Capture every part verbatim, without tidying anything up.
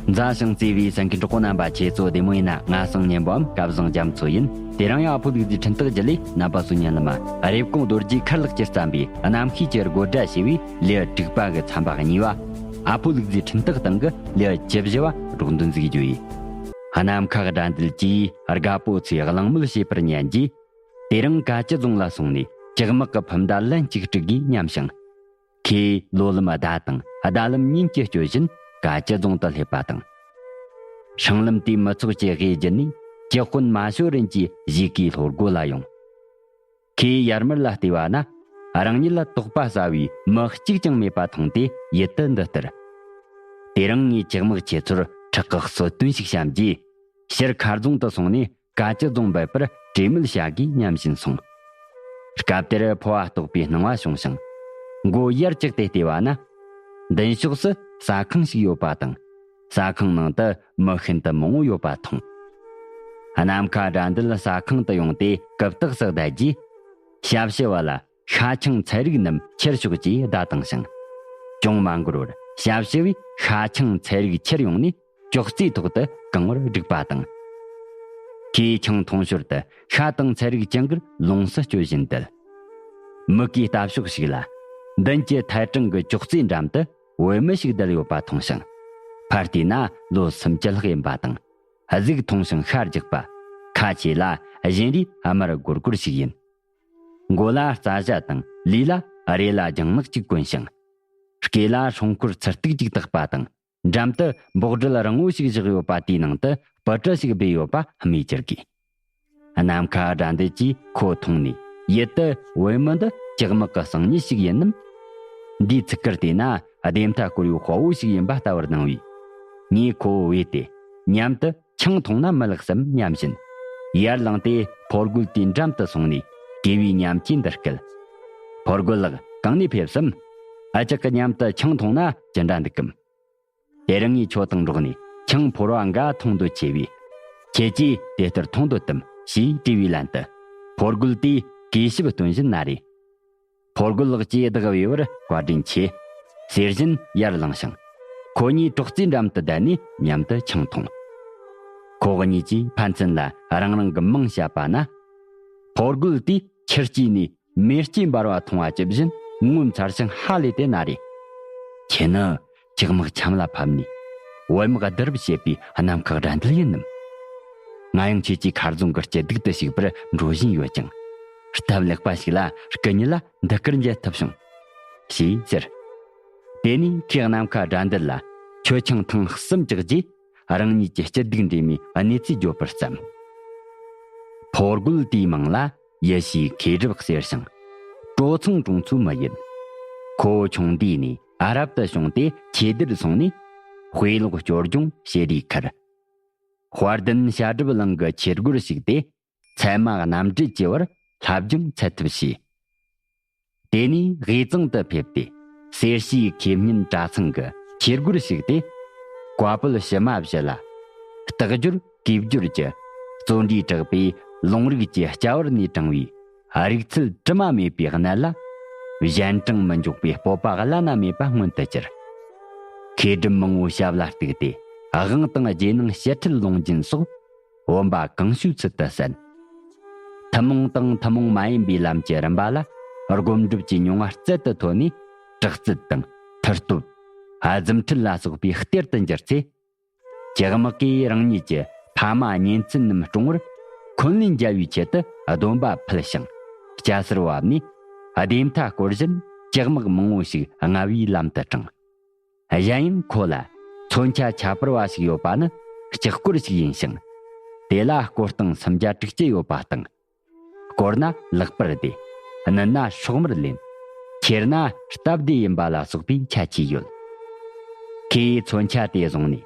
མཛའ་ཞིང་བརྩེ་བའི་སེམས་ཀྱི་གྲོགས་པོ་རྣམ་པ། ཁྱེད་ཚོ་བདེ་མོ་ཡིན་ན། ང་སང་ཉན་པའམ་སྐལ་བཟང་རྒྱ་མཚོ་ཡིན། དེ་རིང་ཡང་ཨ་ཕོ་ལུག་རྫིའི་འཕྲིན་སྟེགས་བརྒྱུད་ལས་རྣམ་པ་ཚོ་ཉན་ལ་མ། རེབ་གོང་རྡོ་རྗེ་མཁར་ལགས་ཀྱིས་བརྩམས་པའི་གནམ་གཤིས་ཀྱི་སྒོ་སྒྲ་ཞེས་པའི་ལེའུ་དྲུག་པ་གི་ཚན་པ་གཉིས་པ། ཨ་ཕོ་ལུག་རྫིའི་འཕྲིན་སྟེགས་སྟེང་གི་ལེའུ་བཅུ་བཞི་བ་སྒྲོག་འདོན་ཟིག་བརྗོད་ཡིན། གནམ་ཁ་དགྲ་འདུལ་གྱིས་རྒད་པོ་ཚོས་གླེང་མོལ་བྱེད་པར་ཉན་རྗེས། དེ་རིང་ཀ་ཅི་རྫོང་ལ་སོང་ནས་ལྕགས་དམག་གི་ཕུ་མདའ་ལན་གཅིག་དཀྲུག་གིས་མཉམ་ཞིང་། ཁོས་ལོ་ལམ་ཟླ་དང་ཟླ་ལམ་ཉིན་གྱི་སྤྱོད་བཞིན་ཀ་ཅི་རྫོང་དུ་སླེབས་པ་དང་། སྲང་ལམ་དེའི་མི་ཚོགས་ཀྱི་དབུས་བརྒྱུད་ནས་ཀྱི་དཔོན་མ་ཞོ་རིན་གྱིས་གཞིས་ཀའི་ལྷོ་སྒོ་ལ་ཡོང་། ཁོས་ཡར་མར་ལ་བལྟས་པ་ན། རང་ཉིད་ལ་དོགས་པ་ཟ་བའི་མི་གཅིག་ཀྱང་མེད་པ་མཐོང་སྟེ་ཡིད་དུ་འདི་ལྟར། དེ་རིང་ངས་ལྕགས་དམག་ཁྱེད་ཚོར་ཁྲག་གི་གསོལ་སྟོན་ཞིག་བཤམས་རྗེས། ཕྱིར་མཁར་རྫོང་དུ་སོང་ནས་ཀ་ཅི་རྫོང་འབབ་པར་གྲོས་མོལ་བྱ་དགོས་སྙམ་བཞིན་སོང་། སྐབས་དེར་ཕོ་བ་རྟོགས་པའི་སྣང་བ་བྱུང་ཞིང་། མགོ་ཡར་བཀྱགས་ཏེ་བལྟས་པ་ན། མདུན་ཕྱོགས་སུ་ཟ་ཁང་ཞིག་ཡོད་པ་དང་། ཟ་ཁང་ནང་དུ་མི་ཤིན་ཏུ་མང་བོ་ཡོད་པ་མཐོང་། ནམ་མཁའ་དགྲ་འདུལ་ཟ་ཁང་དུ་ཡོང་སྟེ་རྐུབ་སྟེགས་སུ་བསྡད་རྗེས། ཞབས་ཕྱི་བ་ལ། ཤ་ཆང་ཚན་རིག་རྣམས་ཁྱེར་ཤོག་ཅེས་བརྡ་བཏང་ཞིང་། ཅུང་མ་འགོར་བར་ཞབས་ཕྱི་བས་ཤ་ཆང་ཚན་རིག་ཁྱེར་ཡོང་ནས་ཅོག་ཙེའི་ཐོག་ཏུ་གང་བར་བསྒྲིགས་པ་དང་། ཁོས་ཆང་འཐུང་ཞོར་དུ་ཤ་དང་ཚན་རིག་ཅི་འགར་ལོངས་སུ་སྤྱོད་བཞིན་བསྡད། མིག་གིས་ལྟ་ཕྱོགས་ཤིག་ལ། མདུན་གྱི་ཐལ་དྲང་གི་ཅོག་ཙེའི་འགྲམ་དུ་བོད་མི་ཞིག་བསྡད་ཡོད་པ་མཐོང་ཞིང་། ཕར་བལྟས་ན་ལོ་སུམ་ཅུ་ལྷག་ཡིན་པ་དང་། གཟུགས་ཐུང་ཞིང་ཤ་རྒྱགས་པ། ཁ་ཆེ་ལ་བཞིན་རས་དམར་སྒོར་སྒོར་ཞིག་ཡིན། མགོ་ལ་རྩ་ཞྭ་དང་ལུས་ལ་རེ་ལ་ལྗང་ནག་ཅིག་གོན་ཞིང་། སྐེ་ལ་སྲོང་འཁོར་ཚུར་ཏིག་ཅིག་བཏགས་པ་དང་འགྲམ་དུ་འབོག་སྒྲིལ་རིང་བོ་ཞིག་བཞག་ཡོད་པ་དེའི་ནང་དུ་སྤུ་གྲི་ཞིག་སྦས་ཡོད་པ་སྨོས་ཅི་དགོས། ནམ་མཁའ་དགྲ་འདུལ་གྱིས་ཁོ་མཐོང་ནས་ཡིད་དུ་བོད་མི་འདི་ལྕགས་དམག་གི་གསང་ཉུལ་ཞིག་ཡིན་ནམ། འདིའི་ཚིག་ཁུར་བལྟས་ན་ལྡེམ་མཐའ་བསྐོར་བའི་དཔའ་བོ་ཞིག་ཡིན་པ་ལྟ་བུར་སྣང་བས། ངས་ཁོ་བོ་བོས་ཏེ་མཉམ་དུ། ཆང་འཐུང་ན་མི་ལེགས་སམ་སྙམ་བཞིན། ཡར་ལངས་ཏེ་ཕོ་རྒོད་དེའི་འགྲམ་དུ་སོང་ནས་གུས་པའི་ཉམས་ཀྱིས་འདི་སྐད། ཕོ་རྒོད་ལགས། གང་ནས་ཕེབས་སམ། ཨ་ཅག་གི་མཉམ་དུ་ཆང་འཐུང་ན་ཅི་འདྲ་འདུག་གམ། དེ་རིང་ངས་ཁྱོད་དང་འགྲོགས་ནས་ཆང་ཕོར་བ་འགའ་འཐུང་འདོད་ཆེ་བས། ཁྱེད་ཀྱིས་དེ་ལྟར་འཐུང་འདོད་དམ་ཞེས་དྲིས་པའི་ལན་དུ། ཕོ་རྒོད་དེས་གུས་ཞབས་སྟོན་བཞིན་ན་རེ། ཕོ་རྒོད་ལགས་ཀྱིས་བདག་བོས་པར་བཀའ་དྲིན་ཆེ། ཟེར་བཞིན་ཡར་ལངས་ཤིང་། ཁོ་གཉིས་ཅོག་ཙེའི་འགྲམ་དུ་བསྡད་ནས་མཉམ་དུ་ཆང་འཐུང་། ཁོ་གཉིས་ཀྱིས་ཕན་ཚུན་ལ་རང་རང་གི་མིང་བཤད་པ་ན། ཕོ་རྒོད་དེས་ཁྱི་སྐྱེས་ནས་མེ་ལྕེ་འབར་བ་མཐོང་བ་ཇི་བཞིན་ངོ་མཚར་ཞིང་ཧ་ལས་ཏེ་ན་རེ། ཁྱེད་ནི། ལྕགས་དམག་ཆམ་ལ་ཕབ་ནས། བོད་དམག་བསྡུ་རུབ་བྱེད་པའི་གནམ་ཁག་དགྲ་འདུལ་ཡིན་ནམ། ང་ཡང་ཁྱེད་ཀྱི་མཁར་རྫོང་གི་སྐྱིད་སྡུག་ཏུ་ཞུགས་པར་འགྲོ་བཞིན་ཡོད་ཅིང་། སྟབས་ལེགས་པ་ཞིག་ལ་སྐུ་ཉིད་ལ་འདི་སྐུར་མཇལ་ཐུབ་བྱུང་། ཞེས་ཟེར། དེ་ནས་ཁོས་གནམ་ཁ་དགྲ་འདུལ་ལ་མཆོད་ཆང་ཐེངས་གསུམ་བཅག་རྗེས། རང་ཉིད་ཀྱི་སྐྱིད་སྡུག་འདྲེས་མའི་གནས་ཚུལ་བརྗོད་པར་བརྩམས། ཕོ་རྒོད་དེའི་མིང་ལ་ཡེ་ཤེས་མཁས་གྲུབ་ཟེར་ཞིང་། གྲོ་ཚང་གྲོང་ཚོའི་མི་ཡིན། ཁོ་བོ་ཆུང་དུས་ནས་ཨ་རབ་ཏུ་བྱུང་སྟེ་ཆོས་སྡེར་སོང་ནས། དཔེ་ཀློག་སྐྱོར་སྦྱོང་བྱེད་དུས་ཁར། དཔལ་ལྡན་བཤད་སྒྲུབ་གླིང་གི་ཆོས་སྒོར་ཞུགས་ཏེ། ཚད་མ་རྣམ་འགྲེལ་གྱི་བར་བསླབ་སྦྱོང་ཚད་ཐུབ་བྱས། དེ་ནས་དབུས་གཙང་དུ་ཕེབས་ཏེ། སེར་བྱེས་མཁས་སྙན་གྲྭ་ཚང་གི་ཆོས་སྒོར་ཞུགས་ཏེ། བཀའ་པོད་ཕྱི་མ་བཞི་ལ། རྟགས་སྦྱོར་གུས་སྦྱོར་གྱི་བརྩོན་འགྲུས་དྲག་པས། ལུང་རིགས་ཀྱི་སྐྱ་བར་ནས་དྲངས་པའི་རིག་རྩལ་དྲི་མ་མེད་པའི་གནད་ལ། གཞན་དྲིང་མི་འཇོག་པའི་སྤོབས་པ་བླ་ན་མེད་པ་མངོན་དུ་གྱུར། མཁས་གྲུབ་མང་བོའི་ཞབས་ལ་གཏུགས་ཏེ། དབང་དང་རྗེས་གནང་ཞི་ཁྲོའི་ལུང་རྒྱུན་སོགས། བུམ་པ་གང་བྱོའི་ཚུལ་དུ་གསན། ཐུན་མོང་དང་ཐུན་མོང་མ་ཡིན་པའི་ལམ་གྱི་རིམ་པ་ལ། སྒོམ་སྒྲུབ་ཀྱི་མྱོང་བ་རྩལ་དུ་ཐོན་ནས། དྲག་རྩལ་དང་མཐུ་སྟོབས། རྫུ་འཕྲུལ་ལ་སོགས་པའི་གཏེར་དུ་འགྱུར་ཚེ། ལྕགས་དམག་གིས་རང་ཉིད་ཀྱི་ཕ་མ་གཉེན་ཚན་རྣམས་བཀྲོངས་བར། འཁོན་ལན་འཇལ་བའི་ཆེད་དུ་སྡོམ་པ་ཕུལ་ཞིང་། སྐྱ་སེར་བབས་ནས་ལྡེམ་མཐའ་བསྐོར་བཞིན་ལྕགས་དམག་མང་བོ་ཞིག་ལྔ་བའི་ལམ་དུ་དྲངས། གཞན་ཡང་ཁོ་ལ་མཚོན་ཆ་ཁྱད་པར་བ་ཞིག་ཡོད་པ་ནི་ལྕགས་སྐོར་ཞིག་ཡིན་ཞིང་། དེ་ལ་སྐོར་སྟེང་སུམ་བརྒྱ་དྲུག་ཅུ་ཡོད་པ་དང་། བསྐོར་ན་ལག་པར་བསྡད། བསྣུན་ན་སྲོག་མར་ལེན། ཁྱེར་ན་སྟབས་བདེ་ཡིན་པ་ལ་སོགས་པའི་ཁྱད་ཆོས་ཡོད། ཁོས་མཚོན་ཆ་དེ་བཟུང་ནས་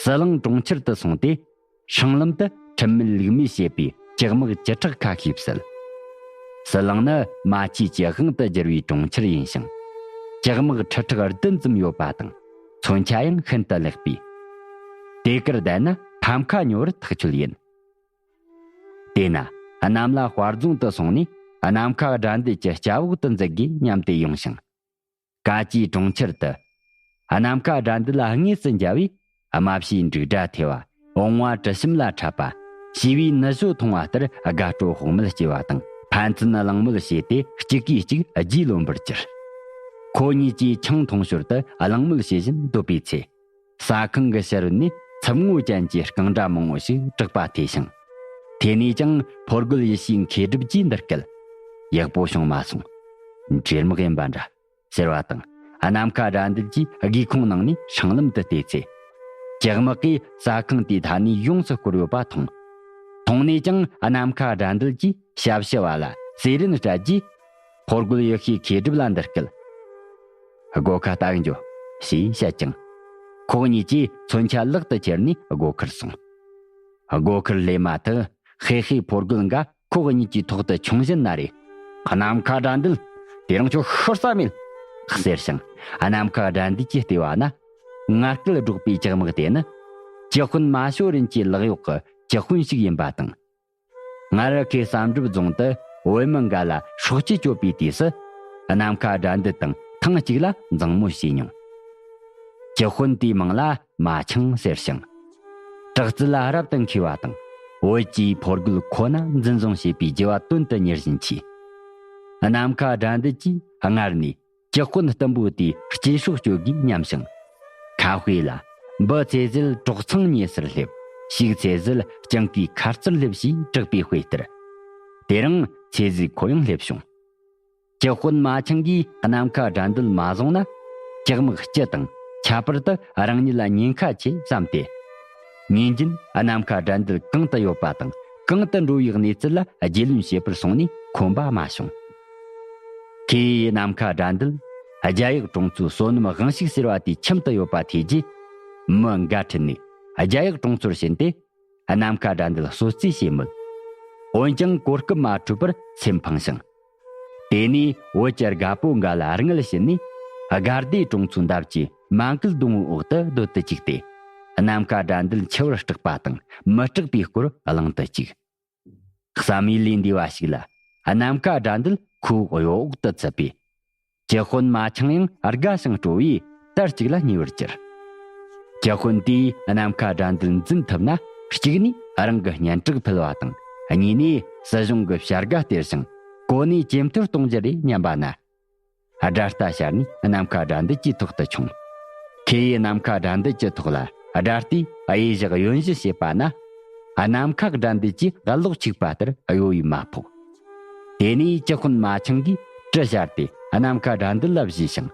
ཟི་ལིང་གྲོང་ཁྱེར་དུ་སོང་སྟེ། སྲང་ལམ་དུ་ཁྲིམས་མེད་ལུགས་མེད་བྱེད་པའི་ལྕགས་དམག་བཅུ་ཕྲག་ཁ་ཤས་བསད། ཟི་ལིང་ནི་རྨ་ཆུའི་ཆུ་དབང་དུ་གྱུར་བའི་གྲོང་ཁྱེར་ཡིན་ཞིང་། ལྕགས་དམག་ཁྲི་ཕྲག་བདུན་ཙམ་ཡོད་པ་དང་མཚོན་ཆ་ཡང་ཤིན་ཏུ་ལེགས་པས། དེ་གར་བསྡད་ན་ཕམ་ཁ་ཉོ་བར་ཐག་ཆོད་ཡིན། དེས་ན་གནམ་ལ་དཔལ་རྫོང་དུ་སོང་ནས་ནམ་མཁའ་དགྲ་འདུལ་གྱི་སྐྱ་བོག་ཏུ་འཛུལ་དགོས་སྙམ་སྟེ་ཡོང་ཞིང་། ཀ་ཅིའི་གྲོང་ཁྱེར་དུ་ནམ་མཁའ་དགྲ་འདུལ་ལ་དངོས་སུ་མཇལ་བས། རྨ་བྱའི་འབྲུག་སྒྲ་ཐོས་པ། བུང་བ་དྲི་ཞིམ་ལ་འཁྲབ་པ། བྱིས་པའི་ནུ་ཞོ་འཐུང་བ་ལྟར་དགའ་སྤྲོ་དཔག་མེད་སྐྱེ་བ་དང་། ཕན་ཚུན་གླེང་མོལ་བྱས་ཏེ་གཅིག་གིས་གཅིག་རྒྱུས་ལོན་པར་གྱུར། ཁོ་གཉིས་ཀྱིས་ཆང་འཐུང་ཞོར་དུ་གླེང་མོལ་བྱེད་བཞིན་སྡོད་པའི་ཚེ། ཟ་ཁང་གི་ཕྱི་རོལ་ནས་འཚུབ་ངོ་ཅན་གྱི་རྐང་སྒྲ་མང་བོ་ཞིག་གྲགས་པ་ཐོས་ཤིང་། དེ་ནས་ཀྱང་ཕོ་རྒོད་ཡེ་ཤེས་མཁས་གྲུབ་ཀྱིས་འདི་སྐད། ཡག་པོ་བྱུང་མ་སོང་། འབྲས་དམག་ཡིན་པ་འདྲ། ཟེར་བ་དང་། གནམ་ཁ་དགྲ་འདུལ་གྱིས་སྒེའུ་ཁུང་ནང་ནས་སྲང་ལམ་དུ་བལྟས་ཚེ། ལྕགས་དམག་གིས་ཟ་ཁང་དེའི་མཐའ་ནས་ཡོངས་སུ་བསྐོར་ཡོད་པ་མཐོང་། མཐོང་ནས་ཀྱང་གནམ་ཁ་དགྲ་འདུལ་གྱིས་ཞབས་ཕྱི་བ་ལ་ཟས་རིན་སྤྲད་རྗེས། ཕོ་རྒོད་ཡེ་ཤེས་མཁས་གྲུབ་ལ་འདི་སྐད། སྒོ་ཁ་ལྟ་གི་འགྱོ། ཞེས་བཤད་ཅིང་། ཁོ་གཉིས་ཀྱིས་མཚོན་ཆ་ལག་ཏུ་ཁྱེར་ནས་སྒོ་ཁར་སོང་། སྒོ་ཁར་སླེབས་མ་ཐག་ཧེ་ཧེ་ཕོ་རྒོད་འགའ་ཁོ་གཉིས་ཀྱི་ཐོག་ཏུ་མཆོང་བཞིན་ན་རེ། གནམ་ཁ་དགྲ་འདུལ། དེ་རིང་ཁྱོད་ཤོར་ས་མེད། ཟེར་ཞིང་གནམ་ཁ་དགྲ་འདུལ་གྱི་ལྟེ་བ་ན། ངར་སྐད་སྒྲོག་པའི་ལྕགས་དམག་དེ་ནི། ཀྱི་ཧུན་མ་ཞོ་རིན་གྱི་ལག་གཡོག་གི་ཀྱི་ཧུན་ཞིག་ཡིན་པ་དང་། སྔར་ཁོས་བསམ་གྲུབ་རྫོང་དུ་བོད་མི་འགའ་ལ་སྲོག་གཅོད་གཅོད་པའི་དུས་སུ། གནམ་ཁ་དགྲ་འདུལ་དང་ཐེངས་གཅིག་ལ་མཛངས་མོ་བྱས་མྱོང་། ཀྱི་ཧུན་དེའི་མིང་ལ་མ་ཆང་ཟེར་ཞིང་། དྲག་རྩལ་ལ་རབ་ཏུ་མཁས་པ་དང་། བོད་ཀྱི་ཕོ་རྒོད་ཁོ་ན་འཛིན་བཟུང་བྱས་པའི་རྒྱུ་བ་དོན་དུ་གཉེར་བཞིན་མཆིས། གནམ་ཁ་དགྲ་འདུལ་གྱིས་སྔར་ནས་ཀྱི་ཧུན་གཏུམ་པོ་དེའི་སྐྱེ་སྲོག་གཅོད་དགོས་སྙམ་ཞིང་། ཁ་དཔེ་ལ། འབུ་ཚེ་ཟད་གྲོག་ཚང་ཉེ་སར་སླེབས། ཕྱུགས་ཚེ་ཟད་སྤྱང་ཀིའི་ཁ་རྩར་སླེབས་ཞེས་གྲགས་པའི་དཔེ་ལྟར། དེ་རིང་ཚེ་ཟད་ཁོ་ཡང་སླེབས་བྱུང་། ཀྱི་ཧུན་མ་ཆང་གིས་གནམ་ཁ་དགྲ་འདུལ་མ་བཟུང་ན། ལྕགས་དམག་སྤྱི་དང་ཁྱད་པར་དུ་རང་ཉིད་ལ་ཉེན་ཁ་ཆེ་བསམ་སྟེ། ཉིན་རྒྱུན་གནམ་ཁ་དགྲ་འདུལ་གང་དུ་ཡོད་པ་དང་གང་དུ་འགྲོ་བའི་གནས་ཚུལ་ལ་རྒྱུས་ལོན་བྱེད་པར་སོང་ནས་ཁོམ་པ་མ་བྱུང་། ཁོས་གནམ་ཁ་དགྲ་འདུལ་རྒྱ་ཡག་གྲོང་ཚོའི་བསོད་ནམས་དབང་ཕྱུག་ཟེར་བ་དེའི་ཁྱིམ་དུ་ཡོད་པ་ཐོས་རྗེས། མི་འགའ་ཁྲིད་ནས་རྒྱ་ཡག་གྲོང་ཚོར་ཕྱིན་ཏེ། གནམ་ཁ་དགྲ་འདུལ་གསོད་རྩིས་བྱས་མོད། འོན་ཀྱང་གོ་སྐབས་མ་འཕྲོད་པར་སེམས་ཕངས་ཤིང་། དེ་ནས་བོད་ཀྱི་རྒད་པོ་འགའ་ལ་དངུལ་བྱིན་ནས། དགའ་བདེ་གྲོང་ཚོའི་འདབས་ཀྱི་མ་མགལ་སྡོང་བོའི་འོག་ཏུ་སྡོད་དུ་བཅུག་སྟེ། གནམ་ཁ་དགྲ་འདུལ་འཆི་བར་སྐྲག་པ་དང་མི་སྐྲག་པའི་སྐོར་གླེང་དུ་བཅུག། བསམ་ཡུལ་ལས་འདས་པ་ཞིག་ལ། གནམ་ཁ་དགྲ་འདུལ་ཁོའི་གཡོ་འོག་ཏུ་ཚུད་པས། ཀྱི་ཧུན་མ་ཆང་ཡང་དགའ་ཞིང་སྤྲོ་བས་དར་གཅིག་ལ་ཉེ་བར་གྱུར། ཀྱི་ཧུན་དེས་གནམ་ཁ་དགྲ་འདུལ་འཛིན་ཐུབ་ན། གཅིག་ནས་རང་གི་སྙན་གྲགས་འཕེལ་བ་དང་། གཉིས་ནས་སྲིད་གཞུང་གི་བྱ་དགའ་སྟེར་ཞིང་གོ་གནས་ཇེ་མཐོར་གཏོང་རྒྱུ་རེད་སྙམ་པ་ན། དགྲ་རྟ་ཤར་ནས་གནམ་ཁ་དགྲ་འདུལ་གྱི་ཐོག་ཏུ་མཆོང་། ཁོས་གནམ་ཁ་དགྲ་འདུལ་གྱི་ཐོག་ལ་དགྲ་རྟའི་གཡས་བཞག་གཡོན་བཞི་བྱེད་པ་ན། གནམ་ཁ་དགྲ་འདུལ་གྱིས་གློག་འཁྱུག་པ་ལྟར་གཡོ་བས་མ་ཕོག། དེ་ནས་ཀྱི་ཧུན་མ་ཆང་གིས་གྲི་བྱར་ཏེ་གནམ་ཁ་དགྲ་འདུལ་ལ་བཞུས་ཤིང་།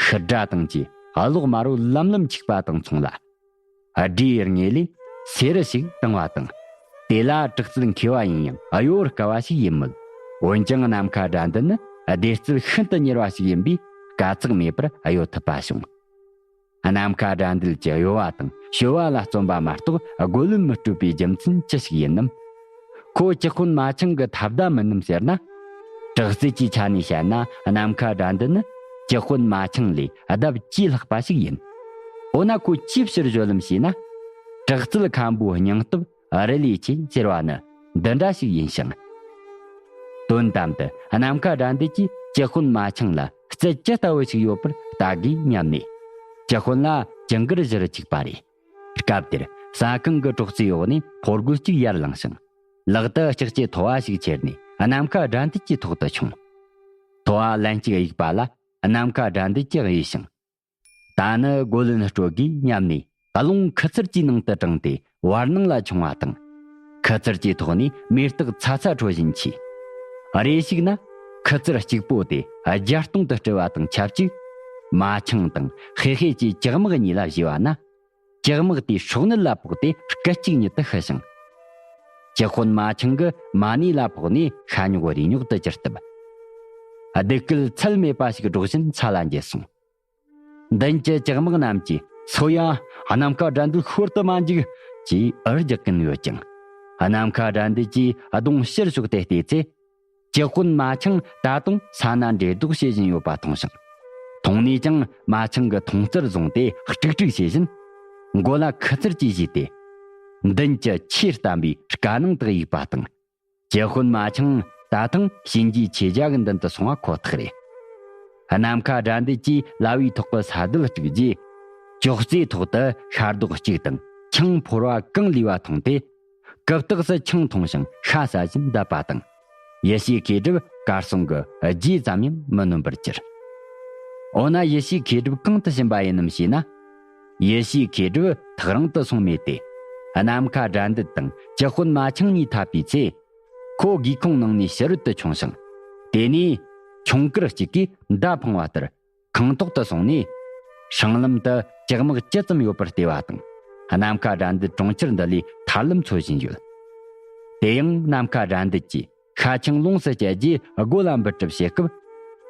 ཤི་དགྲ་དང་བཅས་གློག་དམར་བོ་ལམ་ལམ་འཁྱུག་པ་དང་མཚུངས་ལ། དགྲའི་ངོས་ལས་སེ་རུ་ཞིག་བཏང་བ་དང་། དེ་ལ་དྲག་རྩལ་མཁས་པ་ཡིན་ཡང་གཡོ་བར་དཀའ་བ་ཞིག་ཡིན་མོད། འོན་ཀྱང་གནམ་ཁ་དགྲ་འདུལ་ནི་བདེ་རྩལ་ཤིན་ཏུ་མྱུར་བ་ཞིག་ཡིན་པས་དཀའ་ཚེགས་མེད་པར་གཡོ་ཐུབ་པ་བྱུང་། གནམ་ཁ་དགྲ་འདུལ་གྱི་གཡོ་བ་དང་སྤྱོད་པ་ལ་བརྩོན་པ་མ་གཏོགས་རྒོལ་ལན་མི་སྤྲོད་པའི་རྒྱུ་མཚན་ཅི་ཞིག་ཡིན་ནམ། ཁོ་ཀྱི་ཧུན་མ་ཆང་གི་ཐབས་ཟླ་མིན་ནམ་ཟེར་ན། དྲག་རྩལ་གྱི་ཆ་ནས་བཤད་ན་གནམ་ཁ་དགྲ་འདུལ་ནི་ཀྱི་ཧུན་མ་ཆང་ལས་ལྡབ་བཅུ་ལྷག་པ་ཞིག་ཡིན། འོ་ན་ཁོས་ཅིའི་ཕྱིར་སྤྱོད་ལམ་ཞེ་ན། དྲག་རྩལ་མཁན་པོའི་སྙིང་སྟོབས་རི་ལས་ཆེ་ཟེར་བ་ནི་འདི་འདྲ་ཞིག་ཡིན་ཞིང་། དོན་དམ་དུ་གནམ་ཁ་དགྲ་འདུལ་གྱིས་ཀྱི་ཧུན་མ་ཆང་ལ་རྩལ་ཅི་ལྟ་བུ་ཞིག་ཡོད་པར་ལྟ་དགོས་སྙམ་ནས། ཀྱི་ཧུན་ལ་ཅི་འགར་བཞུར་བཅུག་པ་རེད། སྐབས་དེར་ཟ་ཁང་གི་གྲོག་ཚོའི་འོག་ནས་ཕོ་རྒོད་ཅིག་ཡར་ལངས་ཤིང་། ལག་ཏུ་ལྕགས་ཀྱི་ཐོ་བ་ཞིག་ཁྱེར་ནས་གནམ་ཁ་དགྲ་འདུལ་གྱི་ཐོག་ཏུ་མཆོང་། ཐོ་བ་ལན་གཅིག་གཡུགས་པ་ལ་གནམ་ཁ་དགྲ་འདུལ་གྱིས་གཡོས་ཤིང་། ད་ནི་རྒོལ་ལན་སྤྲོད་དགོས་སྙམ་ནས་རླུང་ཁུ་ཚུར་གྱི་ནང་དུ་དྲངས་ཏེ་བར་སྣང་ལ་མཆོང་བ་དང་། ཁུ་ཚུར་གྱི་ཐོག་ནས་མེ་སྟག་ཚ་ཚ་འཕྲོ་བཞིན་མཆིས། རེ་ཞིག་ན་ཁུ་ཚུར་གཅིག་པོ་དེ་བརྒྱ་སྟོང་དུ་སྤྲད་པ་དང་ཆབས་ཅིག་མ་ཆང་དང་ཧེ་ཧེ་གྱིས་ལྕགས་དམག་གཉིས་ལ་བཞེས་པ་ན། ལྕགས་དམག་དེའི་སྲོག་ནད་ལ་ཕོག་སྟེ་སྐད་ཅིག་ཉིད་དུ་ཤི་ཞིང་། ཀྱི་ཧུན་མ་ཆང་གི་མ་ནད་ལ་ཕོག་ནས་ཤ་ཉོག་རུས་ཉོག་ཏུ་གྱུར་སྟབས། སྡུག་སྐད་ཚད་མེད་པ་ཞིག་སྒྲོག་བཞིན་ས་ལ་འགྱེལ་སོང་། མདུན་གྱི་ལྕགས་དམག་རྣམས་ཀྱིས་སུ་ཡང་གནམ་ཁ་དགྲ་འདུལ་ཤོར་དུ་མ་འཇུག་ཅེས་འུར་རྒྱག་གིན་ཡོད་ཀྱང་། གནམ་ཁ་དགྲ་འདུལ་གྱིས་གདོང་ཕྱིར་ཕྱོགས་ཏེ་བལྟས་ཚེ། ཀྱི་ཧུན་མ་ཆང་ད་དུང་ས་ན་འདྲེ་ལྡོག་བྱེད་བཞིན་ཡོད་པ་མཐོང་ཞིང་། མཐོང་ནས་ཀྱང་མ་ཆང་གི་མཐོང་རྩལ་བཟུང་སྟེ་དཀྲུག་དཀྲུག་བྱེད་བཞིན། མགོ་ལ་ཁུ་ཚུར་གྱིས་བཞུས་ཏེ། མདུན་གྱི་ཆས་བསྟན་པའི་སྐ་ནང་དུ་གཡུགས་པ་དང་། ཀྱི་ཧུན་མ་ཆང་ད་ཐེངས་གཤིན་རྗེའི་ཆོས་རྒྱལ་གྱི་མདུན་དུ་སོང་བ་ཁོ་ཐག་རེད། གནམ་ཁ་དགྲ་འདུལ་གྱིས་ལ་བའི་ཐོག་གི་ས་རྡུལ་དཀྲུགས་རྗེས། ཅོག་ཙེའི་ཐོག་ཏུ་ཤ་རྡོག་གཅིག་དང་ཆང་ཕོར་བ་གང་ལུས་པ་མཐོང་སྟེ། གུབ་སྟེགས་སུ་ཆང་འཐུང་ཞིང་ཤ་ཟ་བཞིན་བསྡད་པ་དང་། ཡེ་ཤེས་མཁས་གྲུབ་གར་སོང་གི་རྗེས་ཙམ་ཡང་མི་ནོན་པར་གྱུར། འོ་ན་ཡེ་ཤེས་མཁས་གྲུབ་གང་དུ་ཕྱིན་པ་ཡིན་ནམ་ཞེ་ན། ཡེ་ཤེས་མཁས་གྲུབ་ཐག་རིང་དུ་སོང་མེད་དེ། ནམ་མཁའ་དགྲ་འདུལ་དང་ཇག་དཔོན་མ་ཆང་གཉིས་འཐབ་པའི་ཚེ། ཁོ་སྒེའུ་ཁུང་ནང་ནས་ཕྱི་རོལ་དུ་མཆོངས་ཤིང་། དེ་ནས་ཆུང་དཀར་གཅིག་གིས་མདའ་འཕངས་པ་ལྟར། ཁང་ཐོག་ཏུ་སོང་ནས། སྲང་ལམ་དུ་ལྕགས་དམག་ཇི་ཙམ་ཡོད་པར་བལྟས་པ་དང་། ནམ་མཁའ་དགྲ་འདུལ་གྲོང་ཁྱེར་འདི་ལས་ཐར་ལམ་འཚོལ་བཞིན་ཡོད། དེ་ཡང་ནམ་མཁའ་དགྲ་འདུལ་གྱིས་ཤ་ཆང་ལོངས་སུ་སྤྱད་རྗེས་སྒོ་ལ་འབུད་གྲབས་བྱེད་སྐབས།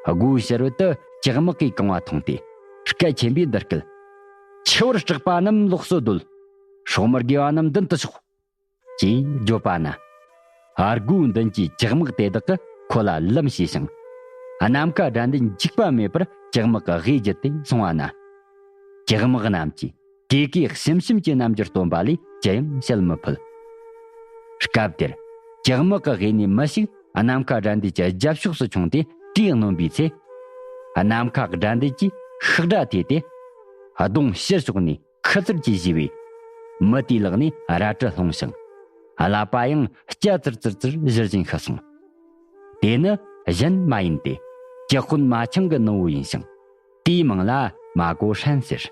སྒོའི་ཕྱི་རོལ་དུ་ལྕགས་དམག་གིས་བཀང་བ་མཐོང་སྟེ། སྐད་ཆེན་པོས་འདི་སྐད། འཆི་བར་སྐྲག་པ་རྣམས་ལོགས་སུ་སྡོད། སྲོག་མི་དགེ་བ་རྣམས་མདུན་དུ་ཕྱོགས། ཅེས་བརྗོད་པ་ན། སྒོའི་མདུན་གྱི་ལྕགས་དམག་དེ་དག་གིས་ཁོ་ལ་ལམ་བྱས་ཤིང་། ནམ་མཁའ་དགྲ་འདུལ་འཇིགས་པ་མེད་པར་ལྕགས་དམག་གི་དབུས་བརྒྱུད་དེ་སོང་བ་ན། ལྕགས་དམག་རྣམས་ཀྱིས་གེ་གེ་ཞིམ་ཞིམ་གྱི་རྣམ་འགྱུར་སྟོན་པ་ལས་ཅི་ཡང་བྱེད་མི་ཕོད། སྐབས་དེར་ལྕགས་དམག་གི་དབུས་ནས་མི་ཞིག་ནམ་མཁའ་དགྲ་འདུལ་གྱི་རྒྱབ་ཕྱོགས་སུ་མཆོངས་ཏེ་གྲོས་གནོན་པའི་ཚེ། ནམ་མཁའ་དགྲ་འདུལ་གྱིས་ཤག་སྒྲ་ཐོས་ཏེ། གདོང་ཕྱིར་ཕྱོགས་ནས། ཁུ་ཚུར་གྱིས་བཞེས་པས། མི་དེའི་ལག་ནས་རལ་གྲི་ལྷུང་ཞིང་། ཀླད་པ་ཡང་སྐྱ་ཙིར་ཙིར་ཙིར་བཞུར་བཞིན་ཤི་སོང་། དེ་ནི་གཞན་མ་ཡིན་ཏེ། ཇག་དཔོན་མ་ཆང་གི་ནུ་བོ་ཡིན་ཞིང་། དེའི་མིང་ལ་མ་གོ་ཧྲན་ཟེར།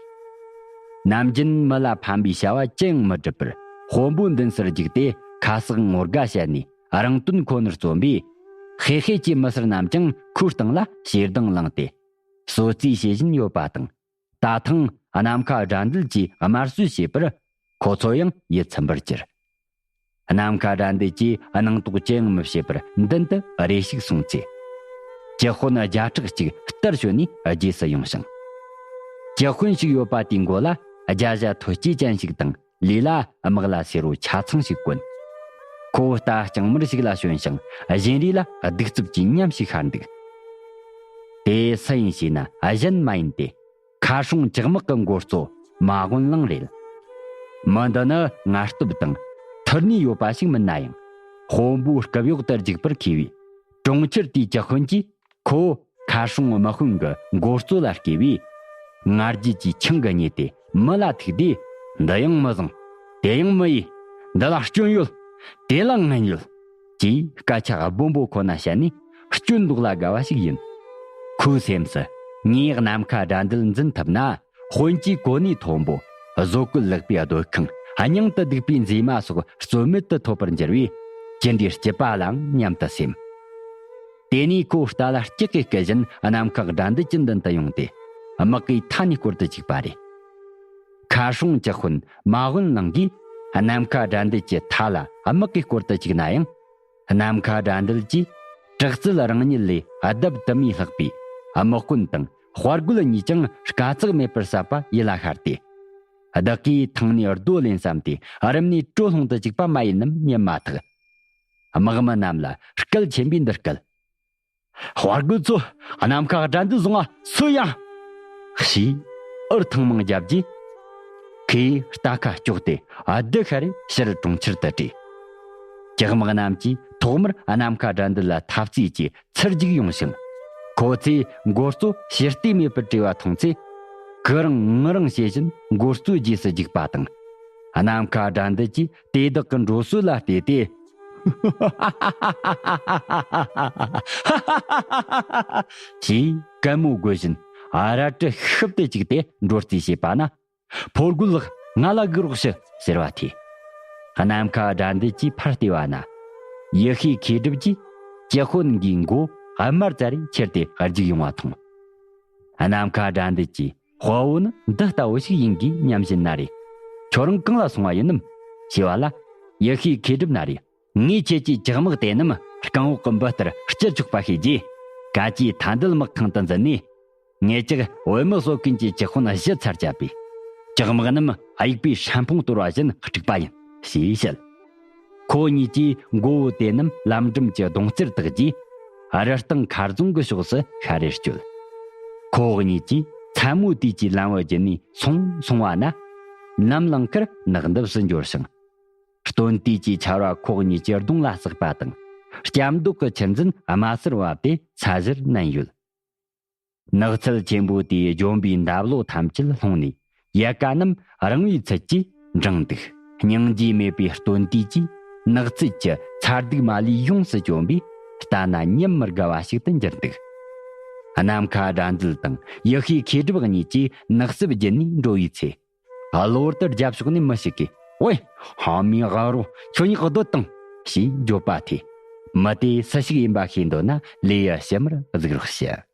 ནམ་རྒྱུན་མི་ལ་ཕན་པའི་བྱ་བ་ཅི་ཡང་མི་སྒྲུབ་པར། དཔོན་པོའི་མདུན་སར་རྒྱུགས་ཏེ་ཁ་གསག་ངོ་དགའ་བྱས་ནས། རང་དོན་ཁོ་ནར་བརྩོན་པས། ཤེད་ཤེད་ཀྱི་མི་སེར་རྣམས་ཀྱང་ཁོའི་སྟེང་ལ་ཞེ་སྡང་ལངས་ཏེ། གསོད་རྩིས་བྱེད་བཞིན་ཡོད་པ་དང་། ད་ཐེངས་ནམ་མཁའ་དགྲ་འདུལ་གྱིས་དམར་གསོད་བྱས་པར། ཁོ་ཚོ་ཡང་ཡིད་ཚིམ་པར་གྱུར། ནམ་མཁའ་དགྲ་འདུལ་གྱིས་སྣང་དོགས་ཅི་ཡང་མི་བྱེད་པར་མདུན་དུ་རེ་ཞིག་སོང་ཚེ། ཇག་དཔོན་བརྒྱ་ཕྲག་གཅིག་རྟར་བྱོན་ནས་རྗེས་སུ་ཡོང་ཞིང་། ཇག་དཔོན་ཞིག་ཡོད་པ་དེའི་མགོ་ལ་རྒྱ་ཞྭ་ཐོད་སྐྱེས་ཅན་ཞིག་དང་། ལུས་ལ་དམག་ལྭ་སེར་བོ་ཆ་ཚང་ཞིག་གོན། ཁོ་རྟ་རྐྱང་དམར་ཞིག་ལ་ཞོན་ཞིང་། བཞིན་རས་ལ་གདུག་རྩུབ་ཀྱི་ཉམས་ཤིག་ཤར་འདུག། དེ་སུ་ཡིན་ཞེ་ན། གཞན་མ་ཡིན་ཏེ། ཁ་སྲུང་ཇག་དམག་གི་མགོ་གཙོ་མ་དབོན་གླང་རེད། མི་འདི་ནི་ངལ་རྩོལ་དང་ཐུར་ནུས་ཡོད་པ་ཞིག་མིན་ན་ཡང་། དཔོན་པོའི་རྐུབ་གཡོག་ཏུ་འཇུག་པར་མཁས་པས། གྲོང་ཁྱེར་དེའི་ཇག་དཔོན་གྱིས་ཁོ་ཁ་སྲུང་དམག་དཔོན་གྱི་མགོ་གཙོ་ལ་བསྐོས་པས། ང་རྒྱལ་གྱི་ཆང་གིས་མཉེས་ཏེ་མི་ལ་ཐུག་དུས། འདི་ཡང་མི་བཟང་། དེ་ཡང་མི་ཡིས། འདི་ལ་སྐྱོན་ཡོད། དེ་ལ་ངན་ཡོད། ཅེས་སྐད་ཆ་སྦོམ་པོ་ཁོ་ན་བཤད་ནས་སྐྱོན་འདོགས་ལ་དགའ་བ་ཞིག་ཡིན། ཁོའི་སེམས་སུ། ངས་ནམ་མཁའ་དགྲ་འདུལ་འཛིན་ཐུབ་ན། དཔོན་གྱི་གོ་གནས་མཐོན་པོ། བཟོ་བཀོད་ལེགས་པའི་སྡོད་ཁང་། སྙིང་དུ་སྡུག་པའི་མཛེས་མ་སོགས་རྩོད་མེད་དུ་ཐོབ་པར་འགྱུར་བས། ཅི་འདྲའི་སྐྱིད་པ་ལའང་སྙམ་དུ་སེམས། དེ་ནས་ཁོ་རྟ་ལྭ་སྐྲག་གིས་བསྐུལ་བཞིན་ནམ་མཁའ་དགྲ་འདུལ་གྱི་མདུན་དུ་ཡོང་སྟེ། དམག་གིས་མཐའ་ནས་བསྐོར་དུ་བཅུག་པ་རེད། ཁ་སྲུང་ཇག་དཔོན་མ་དབོན་གླང་གིས་ནམ་མཁའ་དགྲ་འདུལ་གྱི་མཐའ་ལ་དམག་གིས་བསྐོར་དུ་བཅུག་ན་ཡང་། ནམ་མཁའ་དགྲ་འདུལ་གྱིས་དྲག་རྩལ་རང་ཉིད་ལས་ལྡབ་དུ་མས་ལྷག་པའི་དམག་དཔོན་དང་དཔའ་རྒོད་གཉིས་ཀྱང་དཀའ་ཚེགས་མེད་པར་བསད་པ་ཡིད་ལ་ཤར་ཏེ། བདག་གིས་ཐང་ནས་རྡོ་ལེན་བསམ་སྟེ་རུམ་ནས་དྲོད་སློང་དུ་བཅུག་པ་མ་ཡིན་ནམ་སྙམ་མ་ཐག། དམག་མི་རྣམས་ལ་སྐད་ཆེན་པོས་འདི་སྐད། དཔའ་རྒོད་ཚོ། ནམ་མཁའ་དགྲ་འདུལ་བཟུང་བ་སུ་ཡང་། ཞེས་འུར་ཐེངས་མང་བརྒྱབ་རྗེས། ཁོས་རྟ་ཁ་བཀྱོགས་ཏེ་བདུད་ཤ་རུས་ཕྱིར་གྲོང་ཁྱེར་དུ་བྲོས། ཇག་དམག་རྣམས་ཀྱིས་ཐོག་མར་ནམ་མཁའ་དགྲ་འདུལ་ལ་འཐབ་རྩོད་ཀྱི་ཚུར་རྒྱུག་ཡོང་ཞིང་། ཁོ་ཚོས་མགོ་གཙོ་ཕྱིར་བལྟས་མེད་པར་བྲོས་པ་མཐོང་ཚེ། གུ་རང་ངུ་རང་བྱེད་བཞིན་མགོ་གཙོའི་རྗེས་སུ་རྒྱུག་པ་དང་། ནམ་མཁའ་དགྲ་འདུལ་གྱིས་དེ་དག་གི་འགྲོ་སྲོལ་ལ་བལྟས་ཏེ། ཞེས་གད་མོ་དགོད་བཞིན་རལ་གྲི་ཤུབས་ཏུ་བཅུག་སྟེ་འགྲོ་རྩིས་བྱས་པ་ན། ཕོ་རྒོད་ལགས། ང་ལ་སྒུག་རོགས་ཞུ། ཟེར་བ་ཐོས། ནམ་མཁའ་དགྲ་འདུལ་གྱིས་ཕར་བལྟས་པ་ན། ཡེ་ཤེས་མཁས་གྲུབ་ཀྱིས་ཇག་དཔོན་འགའི་མགོ་དམར་ཙ་རེ་ཁྱེར་ཏེ་རྒྱུག་ཡོང་བ་མཐོང་། ནམ་མཁའ་དགྲ་འདུལ་གྱིས། དཔའ་བོ་ནི་འདི་ལྟ་བུ་ཞིག་ཡིན་གྱི་སྙམ་བཞིན་ན་རེ། ཁྱོད་རང་གང་ལ་སོང་བ་ཡིན་ནམ། ཞེས་པ་ལ། ཡེ་ཤེས་མཁས་གྲུབ་ན་རེ། ངས་ཁྱེད་ཀྱི་ཇག་དམག་དེ་རྣམས་རྐང་འོག་གི་འབུ་ལྟར་སྐྱུར་ཆོག་པ་ཤེས་རྗེས། ག་ཅིའི་མཐའ་འདུལ་དམག་ཁང་དུ་འཛུལ་ནས། ངེད་ཅག་བོད་མི་གསོ་མཁན་གྱི་ཇག་དཔོན་བཞི་ཚར་བཅད་པས། ཇག་དམག་རྣམས་དབྱུག་པས་ཧྲན་འཕུང་གཏོར་བ་བཞིན་དཀྲུགས་པ་ཡིན། ཞེས་བཤད། ཁོ་གཉིས་ཀྱིས་མགོ་བོ་དེ་རྣམས་ལམ་འགྲམ་གྱི་གདོང་རྩེར་བཏགས་རྗེས། རི་སྟེང་མཁར་རྫོང་གི་ཕྱོགས་སུ་ཤར་རེར་བསྐྱོད། ཁོ་གཉིས་ཀྱིས་མཚན་མོ་དུས་ཀྱི་ལམ་བུ་བརྒྱུད་ནས་སོང་སོང་བ་ན། ནམ་ལངས་ཁར་ནགས་འདབས་སུ་འབྱོར་ཞིང་། སྟོན་དུས་ཀྱི་ཆར་བ་ཁོ་གཉིས་ཀྱི་གདོང་ལ་ཟགས་པ་དང་། སྐྱ་མདོག་གི་ཆུ་འཛིན་དམར་སེར་བབས་ཏེ་ས་གཞིར་མནན་ཡོད། ནགས་ཚལ་ཆེན་པོ་དེའི་ལྗོན་པའི་འདབ་ལོ་ཐམས་ཅད་ལྷུང་ནས་ ཡལ་ག་རྣམས་རིང་བའི་ཚུལ་གྱིས་འབྲིང་འདུག། སྙིང་རྗེ་མེད་པའི་སྟོན་དུས་ཀྱིས་ནགས་ཚལ་གྱི་མཚར་སྡུག་མ་ལུས་ཡོངས་སུ་བཅོམ་པས། ལྟ་ན་ཉམས་མི་དགའ་བ་ཞིག་ཏུ་འགྱུར་འདུག། ནམ་མཁའ་དགྲ་འདུལ་དང་ཡེ་ཤེས་མཁས་གྲུབ་གཉིས་ཀྱིས་ནགས་གསེབ་བརྒྱུད་ནས་འགྲོ་བའི་ཚེ། གློ་བུར་དུ་རྒྱབ་ཕྱོགས་ནས་མི་ཞིག་གིས། ཝེ། ཧ་མི་ཧ་རོ། ཁྱོད་གཉིས་ཀ་སྡོད་དང་། ཞེས་བརྗོད་པ་ཐོས། མི་དེ་སུ་ཞིག་ཡིན་པ་ཤེས་འདོད་ན་ལེའུ་ཕྱི་མར་གཟིགས་རོགས་ཞུ།